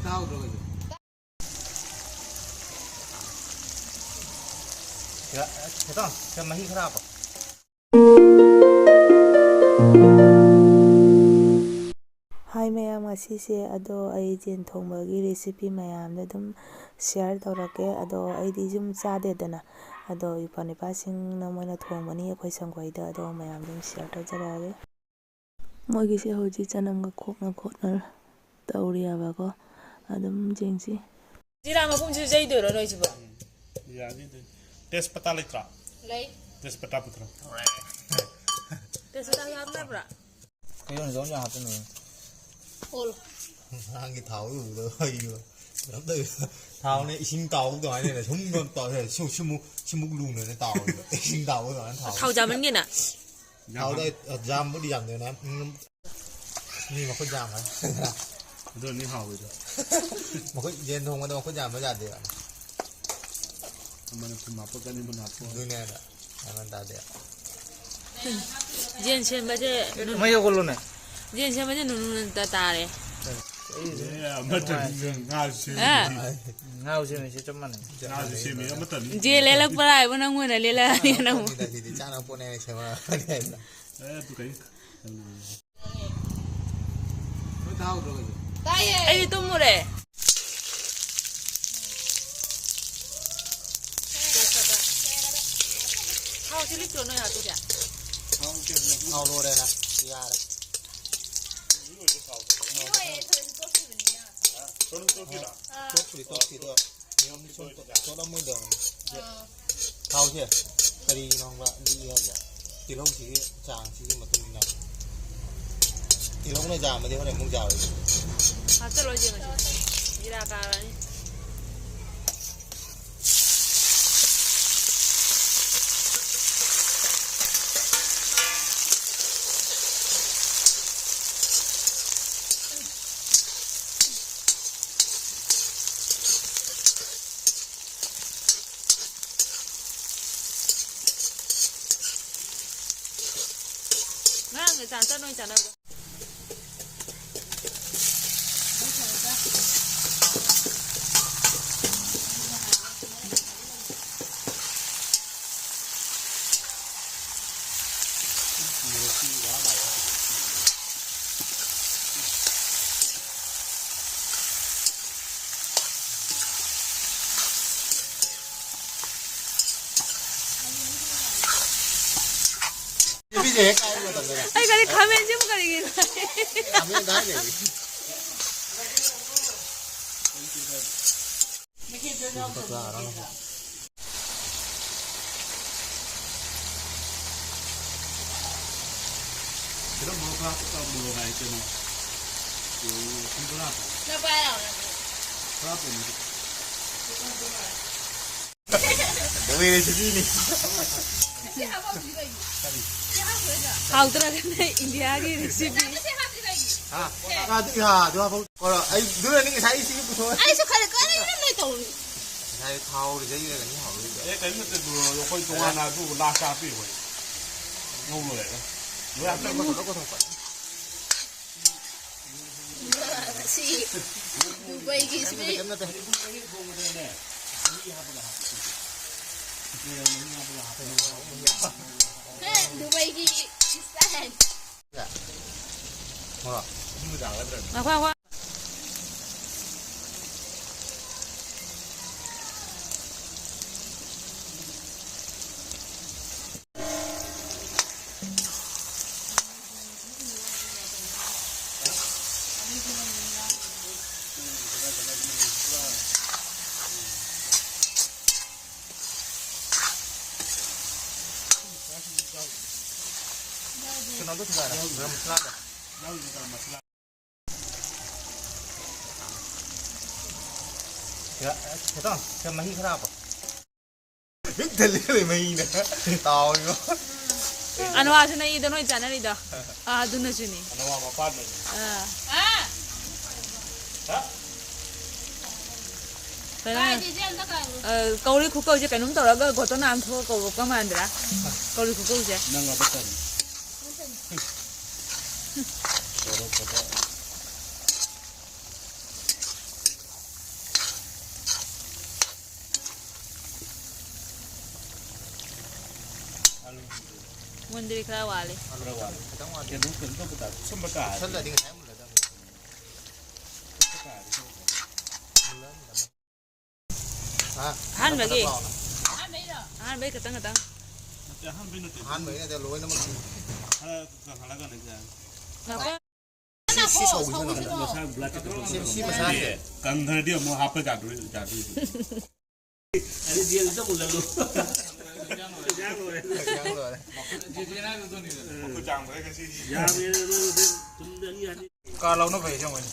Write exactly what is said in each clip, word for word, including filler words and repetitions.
ꯌꯥꯎꯗ꯭ꯔꯣ ꯀꯩꯁꯨ? ꯁꯤꯗ, ꯈꯤꯇꯪ, ꯁꯤꯗ ꯃꯍꯤ ꯈꯔ ꯍꯥꯞꯄꯣ꯫ ꯍꯥꯏ ꯃꯌꯥꯝ, ꯉꯁꯤꯁꯦ ꯑꯗꯣ ꯑꯩ ꯌꯦꯟ ꯊꯣꯡꯕꯒꯤ recipe ꯃꯌꯥꯝꯗ ꯑꯗꯨꯝ share ꯇꯧꯔꯛꯀꯦ꯫ ꯑꯗꯣ ꯑꯩꯗꯤ ꯌꯨꯝ ꯆꯥꯗꯦꯗꯅ, ꯑꯗꯣ ꯏꯄ꯭ꯋꯥ ꯅꯨꯄꯥꯁꯤꯡꯅ ꯃꯣꯏꯅ ꯊꯣꯡꯕꯅꯤ ꯑꯩꯈꯣꯏ ꯁꯪꯒꯣꯏꯗ, ꯑꯗꯣ ꯃꯌꯥꯝꯗ ꯑꯗꯨꯝ share ꯇꯧꯖꯔꯛꯑꯒꯦ꯫ ꯃꯣꯏꯒꯤꯁꯦ ꯍꯧꯖꯤꯛ ꯆꯅꯝꯒ ꯈꯣꯛꯅ ꯈꯣꯠꯅ ꯇꯧꯔꯤꯑꯕꯀꯣ꯫ ꯑꯗꯨꯝ ꯌꯦꯡꯁꯤ꯫ ꯖꯤꯔꯥ ꯃꯄꯨꯝꯁꯤꯁꯨ ꯌꯩꯗꯣꯏꯔꯣ ꯅꯣꯏꯁꯤꯕꯣ? ꯌꯥꯅꯤ ꯑꯗꯨ꯫ ꯇꯦꯖꯄꯇꯥ ꯂꯩꯇ꯭ꯔꯣ? ꯂꯩ꯫ ꯇꯦꯖꯄꯇꯥ ꯄꯨꯊꯣꯔꯛꯑꯣ꯫ ꯇꯦꯖꯄꯇꯥ ꯍꯥꯞꯅꯕ꯭ꯔꯥ? ꯀꯩꯅꯣ ꯖꯣꯟ ꯌꯥꯝ ꯍꯥꯞꯆꯤꯟꯕꯅꯦ꯫ ꯑꯣꯜꯂꯣ꯫ ꯉꯔꯥꯡꯒꯤ ꯊꯥꯎꯗꯨ ꯎꯕꯗ ꯑꯩꯁꯨ ꯀꯩꯅꯣꯝ ꯇꯧꯋꯤ꯫ ꯊꯥꯎꯅꯦ ꯏꯁꯤꯡ ꯇꯥꯎꯕ ꯑꯗꯨꯃꯥꯏꯅ ꯁꯨꯝ ꯇꯧꯔꯦ꯫ ꯁꯨ-, ꯁꯤꯃꯨꯛ, ꯁꯤꯃꯨꯛ ꯂꯨꯅꯅꯦ ꯇꯥꯎꯔꯤꯕ꯫ ꯏꯁꯤꯡ ꯇꯥꯎꯕ ꯑꯗꯨꯃꯥꯏꯅ ꯊꯥꯎ꯫ ꯊꯥꯎ ꯌꯥꯝꯃꯟꯒꯤꯅ꯫ ꯊꯥꯎꯗ ꯌꯥꯝꯕꯨꯗꯤ ꯌꯥꯝꯗꯦꯅꯦ꯫ ꯎꯝ꯫ ꯃꯤ ꯃꯈꯨꯠ ꯌꯥꯝꯕ꯫ ꯑꯗꯨꯅꯤ ꯍꯥꯎꯋꯤꯗꯣ꯫ ꯃꯈꯨꯠ, ꯌꯦꯟ ꯊꯣꯡꯕꯗ ꯃꯈꯨꯠ ꯌꯥꯝꯕ ꯌꯥꯗꯦꯕ꯫ ꯑꯃꯅ ꯊꯨꯝ ꯍꯥꯞꯄꯛꯀꯅꯤ, ꯑꯃꯅ ꯍꯥꯞꯄꯛꯑꯣꯏ꯫ ꯑꯗꯨꯅꯦ ꯑꯗ꯫ ꯒ꯭ꯌꯥꯟ ꯃꯦꯟ ꯇꯥꯗꯦ꯫ ꯌꯦꯟ ꯁꯦꯝꯕꯁꯦ ꯃꯩ ꯍꯧꯒꯠꯂꯣꯅꯦ꯫ ꯌꯦꯟ ꯁꯦꯝꯕꯁꯦ ꯅꯨꯅꯨ ꯅꯨꯅꯨ ꯇꯥꯔꯦ꯫ ꯑꯦ, ꯑꯃꯠꯇꯅꯤ, ꯉꯥꯁꯨ ꯁꯦꯝꯃꯤ꯫ ꯍꯥ? ꯉꯥꯁꯨ ꯁꯦꯝꯃꯤ, ꯆꯞ ꯃꯥꯟꯅꯩ꯫ ꯉꯥꯁꯨ ꯁꯦꯝꯃꯤ, ꯑꯃꯠꯇꯅꯤ꯫ ꯌꯦꯟ ꯂꯦꯜꯂꯛꯄ꯭ꯔꯥ ꯍꯥꯏꯕ ꯅꯪ ꯑꯣꯏꯅ ꯂꯦꯜꯂꯛꯑꯅꯤ ꯅꯪ꯫ ꯆꯥꯅꯕ ꯄꯣꯠꯅꯦ, ꯁꯤꯗꯤ ꯆꯥꯅꯕ ꯄꯣꯠꯅꯦ ꯍꯥꯏꯅ ꯁꯦꯝꯃꯛꯑꯕꯅꯦ꯫ ꯑꯦ, ꯑꯗꯨ ꯀꯩ? ꯇꯥꯏꯌꯦ꯫ ꯑꯩꯗꯤ ꯇꯨꯝꯃꯨꯔꯦ꯫ ꯊꯥꯎ ꯆꯤꯂꯤꯛꯇ꯭ꯔꯣ ꯅꯣꯏ ꯍꯥꯞꯇꯣꯏꯁꯦ? ꯊꯥꯎ ꯂꯣꯏꯔꯦꯅ ꯌꯥꯔꯦ꯫ ꯇꯣꯠꯄꯨꯗꯤ ꯇꯣꯠꯈꯤꯗꯣ ꯅꯤꯌꯣꯝꯗꯤ ꯁꯨꯝ ꯇꯣꯠꯂꯝꯃꯣꯏꯗꯕꯅꯤ꯫ ꯊꯥꯎꯁꯦ ꯀꯔꯤꯒꯤꯅꯣ ꯈꯪꯕ꯭ꯔꯥ ꯂꯤꯛꯏ ꯍꯥꯏꯁꯦ? ꯇꯤꯜꯍꯧꯁꯤꯒꯤ ꯆꯥꯡꯁꯤꯒꯤ ꯃꯇꯨꯡ ꯏꯟꯅ꯫ ꯇꯤꯜꯍꯧꯅ ꯌꯥꯝꯃꯗꯤ ꯍꯣꯔꯦꯟ ꯑꯃꯨꯛ ꯌꯥꯔꯣꯏ꯫ ꯍꯥꯞꯆꯜꯂꯣꯏꯁꯦ ꯉꯁꯤ꯫ ꯖꯤꯔꯥ ꯀꯥꯔꯅꯤ꯫ ꯉꯔꯥꯡꯒ ꯆꯥꯟ ꯆꯠ ꯅꯣꯏ ꯆꯥꯟꯅꯕꯗꯣ꯫ ꯑꯩ ꯀꯔꯤ ꯈꯥꯃꯦꯟꯁꯤꯕꯨ ꯀꯔꯤꯒꯤꯅꯣ? ꯈꯤꯇꯪ ꯃꯣꯔꯣꯛ ꯈꯔ ꯍꯥꯞꯄꯨ, ꯃꯣꯔꯣꯛ ꯍꯥꯏ ꯀꯩꯅꯣ꯫ ꯎꯝ, ꯁꯤꯡ ꯈꯔ ꯍꯥꯞꯄꯨ꯫ ꯈꯔ ꯍꯥꯞꯄꯨ꯫ ꯃꯣꯏ recipeꯅꯤ꯫ ꯍꯥꯎꯇ꯭ꯔꯒꯅ ꯏꯟꯗꯤꯌꯥꯒꯤ recipe꯫ ꯍꯥ? ꯑꯗꯨ, ꯍꯥ, ꯑꯗꯨ ꯍꯥꯞꯄꯨ꯫ ꯀꯣꯔꯣ, ꯑꯩ ꯑꯗꯨꯅꯅꯤ ꯉꯁꯥꯏ ꯏꯁꯤꯡ ꯄꯨꯊꯣꯛꯑ꯫ ꯑꯩꯁꯨ ꯈꯜꯂꯦ, ꯀꯔꯤꯅꯣ ꯅꯣꯏ ꯇꯧꯔꯤ? ꯉꯁꯥꯏ ꯊꯥꯎ ꯍꯧꯔꯤꯁꯦ ꯑꯩꯅ ꯀꯩꯅꯣ ꯍꯧꯔꯤꯁꯦ꯫ ꯑꯦ, ꯀꯩꯅꯣ ꯅꯠꯇꯦ, ꯕ꯭ꯔꯣ, ꯑꯩꯈꯣꯏ ꯇꯣꯉꯥꯟꯅ ꯑꯗꯨ ꯂꯥꯁ ꯍꯥꯞꯄꯤ ꯑꯩꯈꯣꯏ꯫ ꯉꯧ ꯂꯣꯏꯔꯒ꯫ ꯂꯣꯏ ꯍꯥꯞꯆꯤꯜꯂꯣ꯫ ꯂꯧꯊꯣꯛ, ꯂꯧꯊꯣꯛ, ꯂꯧꯊꯣꯛ꯫ ꯁꯤ ꯗꯨꯕꯩꯒꯤ ꯁꯤ꯫ ꯀꯩꯝ ꯅꯠꯇꯦ, ꯀꯩꯝ ꯅꯠꯇꯦ꯫ ꯍꯦ, ꯗꯨꯕꯩꯒꯤ style꯫ ꯉꯥꯏꯈꯣ, ꯉꯥꯏꯈꯣ꯫ ꯀꯩꯅꯣꯗꯣ ꯊꯤꯜꯂꯛꯑꯣ, ꯒꯔꯝ ꯃꯁꯥꯂꯥꯗꯣ꯫ ꯁꯤꯗ, ꯈꯤꯇꯪ, ꯁꯤꯗ ꯃꯍꯤ ꯈꯔ ꯍꯥꯞꯄꯣ꯫ ꯄꯤꯛ ꯊꯜꯂꯦ ꯃꯍꯤꯅ꯫ ꯇꯥꯎꯔꯤꯕ꯫ ꯑꯅꯋꯥꯁꯨ ꯅꯛꯏꯗ ꯅꯣꯏ ꯆꯥꯅꯔꯤꯗꯣ꯫ ꯑꯥ, ꯑꯗꯨꯅꯁꯨꯅꯤ꯫ ꯑꯅꯋꯥ ꯃꯄꯥꯟꯗꯅꯤ꯫ ꯑꯥ꯫ ꯍꯥ? ꯀꯩꯅꯣ, ꯑ, ꯀꯧꯔꯤ ꯈꯨꯀꯧꯁꯦ ꯀꯩꯅꯣꯝ ꯇꯧꯔꯒ ꯒꯣꯇꯣ ꯅꯥꯟ ꯊꯣꯛꯑ ꯀꯧꯔꯛꯄ ꯃꯥꯟꯗ꯭ꯔꯥ? ꯀꯧꯔꯤ ꯈꯨꯀꯧꯁꯦ꯫ ꯅꯪ ꯑꯃ ꯇꯟ꯫ ꯀꯧꯔꯛꯄꯗ꯫ ꯃꯨꯟꯗ꯭ꯔꯤ, ꯈꯔ ꯋꯥꯠꯂꯤ꯫ ꯈꯔ ꯋꯥꯠꯂꯤ꯫ ꯈꯤꯇꯪ ꯋꯥꯠꯂꯤ꯫ ꯀꯩꯅꯣ, ꯀꯩꯅꯣ ꯇꯧꯕ ꯇꯥꯔꯦ꯫ ꯁꯨꯝꯕ ꯇꯥꯔꯗꯤ꯫ ꯀꯨꯞꯁꯜꯂꯗꯤ ꯉꯁꯥꯏ ꯃꯨꯜꯂꯗꯕꯅꯤ꯫ ꯀꯨꯞꯄ ꯇꯥꯔꯗꯤ ꯇꯧꯕ꯫ ꯃꯨꯜꯂ, ꯃꯨꯜꯂ꯫ ꯍꯥ? ꯑꯍꯥꯟꯕꯒꯤ? ꯈꯤꯇꯪ ꯈꯤꯇꯪ ꯂꯥꯎꯅ꯫ ꯑꯍꯥꯟꯕꯩ ꯈꯤꯇꯪ ꯈꯤꯇꯪ꯫ ꯑꯍꯥꯟꯕꯩ ꯅꯠꯇꯦ꯫ ꯑꯍꯥꯟꯕꯩ ꯅꯠꯇꯦ, ꯂꯣꯏꯅꯃꯛꯀꯤ꯫ ꯈꯔ ꯀꯪꯍꯜꯂꯒꯅꯦ ꯆꯥ꯫ ꯁꯤ, ꯁꯤ ꯁꯧꯕꯁꯤꯅ ꯉꯥꯛꯇ꯫ ꯃꯁꯥ ꯕ꯭ꯂꯦꯛ ꯀꯩꯅꯣ ꯁꯤ, ꯁꯤ ꯃꯁꯥꯁꯦ꯫ ꯀꯪꯈ꯭ꯔꯗꯤ ꯑꯃꯨꯛ ꯍꯥꯞꯄ ꯌꯥꯗꯣꯏ-, ꯌꯥꯗꯣꯏꯁꯦ꯫ ꯑꯗꯨ ꯖꯦꯜꯗ ꯆꯪꯉꯨ ꯆꯠꯂꯨ꯫ ꯏꯟꯖꯥꯡ ꯂꯣꯏꯔꯦ꯫ ꯏꯟꯖꯥꯡ ꯂꯣꯏꯔꯦ꯫ ꯃꯈꯨꯠ ꯆꯥꯝꯈ꯭ꯔꯦ ꯉꯁꯤꯗꯤ꯫ ꯌꯥꯝꯃꯦ ꯅꯣꯏ ꯍꯧꯖꯤꯛ ꯊꯨꯝꯗ ꯑꯅꯤ ꯑꯅꯤ꯫ ꯀꯥ ꯂꯧꯅ ꯐꯩ ꯑꯁꯦꯡꯕꯩꯗꯤ꯫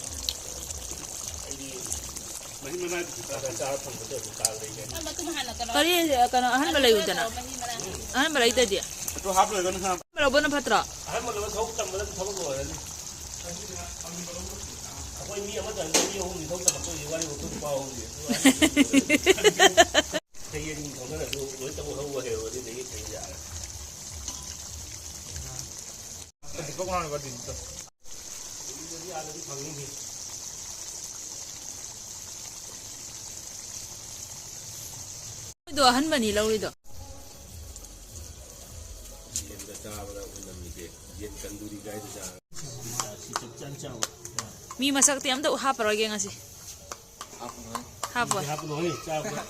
ꯑꯩꯗꯤ ꯃꯍꯤ ꯃꯅꯥꯏꯗꯨꯁꯨ ꯆꯥ-, ꯆꯥ ꯐꯪꯕꯗ ꯑꯗꯨꯝ ꯀꯥ ꯂꯩꯒꯅꯤ꯫ ꯀꯔꯤ, ꯀꯩꯅꯣ, ꯑꯍꯟꯕ ꯂꯩꯌꯨꯗꯅ꯫ ꯑꯍꯟꯕ ꯂꯩꯇꯗꯤ꯫ ꯑꯗꯨ ꯍꯥꯞ ꯂꯣꯏꯔꯒꯅ ꯍꯥꯞ꯫ ꯑꯍꯟꯕ ꯂꯧꯕꯅ ꯐꯠꯇ꯭ꯔꯣ? ꯑꯍꯟꯕ ꯂꯧꯕ ꯊꯕꯛ ꯇꯝꯕꯗ ꯑꯗꯨꯝ ꯊꯕꯛ ꯂꯣꯏꯔꯅꯤ꯫ ꯑꯩꯈꯣꯏ ꯃꯤ ꯑꯃꯇꯪꯗ ꯃꯤ ꯑꯍꯨꯝꯅꯤ ꯊꯕꯛ ꯇꯝꯃꯛꯇꯣꯏꯁꯦ, ꯋꯥꯔꯤꯕꯨ ꯑꯩꯈꯣꯏ ꯅꯨꯄꯥ ꯑꯍꯨꯝꯅꯤ꯫ ꯍꯌꯦꯡ ꯊꯣꯛꯅꯔꯁꯨ ꯂꯣꯏ ꯇꯧꯍꯧꯕ ꯍꯩꯍꯧꯔꯗꯤ ꯑꯗꯒꯤ ꯐꯩ ꯌꯥꯔꯦ꯫ ꯑꯗꯨꯗꯤ ꯑꯥꯗꯗꯤ ꯐꯪꯅꯤꯅꯦ꯫ ꯃꯣꯏꯗꯣ ꯑꯍꯟꯕꯅꯤ ꯂꯧꯔꯤꯗꯣ꯫ ꯌꯦꯟꯒ ꯆꯥꯕꯗ ꯑꯩꯈꯣꯏ ꯅꯝꯃꯤꯁꯦ, ꯌꯦꯟ ꯇꯟꯗꯨꯔꯤ ꯀꯥꯏꯗ ꯆꯥꯔꯒ꯫ ꯁꯤ ꯆꯞ ꯆꯥꯅ ꯆꯥꯕ꯫ ꯃꯤ ꯃꯁꯛꯇꯤ ꯑꯝꯇ ꯍꯥꯞꯄꯔꯣꯏꯒꯦ ꯉꯁꯤ꯫ ꯍꯥꯞꯄꯣꯏ꯫ ꯍꯥꯞꯄꯅꯨ ꯍꯦ, ꯆꯥꯕꯗ꯫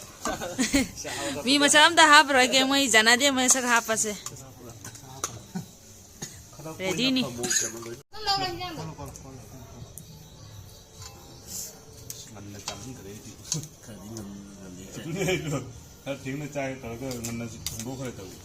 ꯃꯤ ꯃꯁꯛ ꯑꯝꯇ ꯍꯥꯞꯄꯔꯣꯏꯒꯦ, ꯃꯣꯏ ꯆꯥꯟꯅꯗꯦ ꯃꯣꯏ ꯁꯛ ꯍꯥꯞꯄꯁꯦ꯫ ꯔꯦꯗꯤꯅꯤ꯫ ꯉꯟꯅ ꯆꯥꯃꯟꯈ꯭ꯔꯦ ꯑꯩꯗꯤ꯫ ꯈꯔꯗꯤ ꯉꯟ-, ꯉꯜꯂꯤ꯫ ꯑꯗꯨꯅꯦ ꯑꯩꯁꯨ ꯈꯔ ꯊꯦꯡꯅ ꯆꯥꯒꯦ ꯇꯧꯔꯒ ꯉꯟꯅ ꯊꯣꯡꯗꯣꯛꯈ꯭ꯔꯦ ꯇꯧꯔꯤ꯫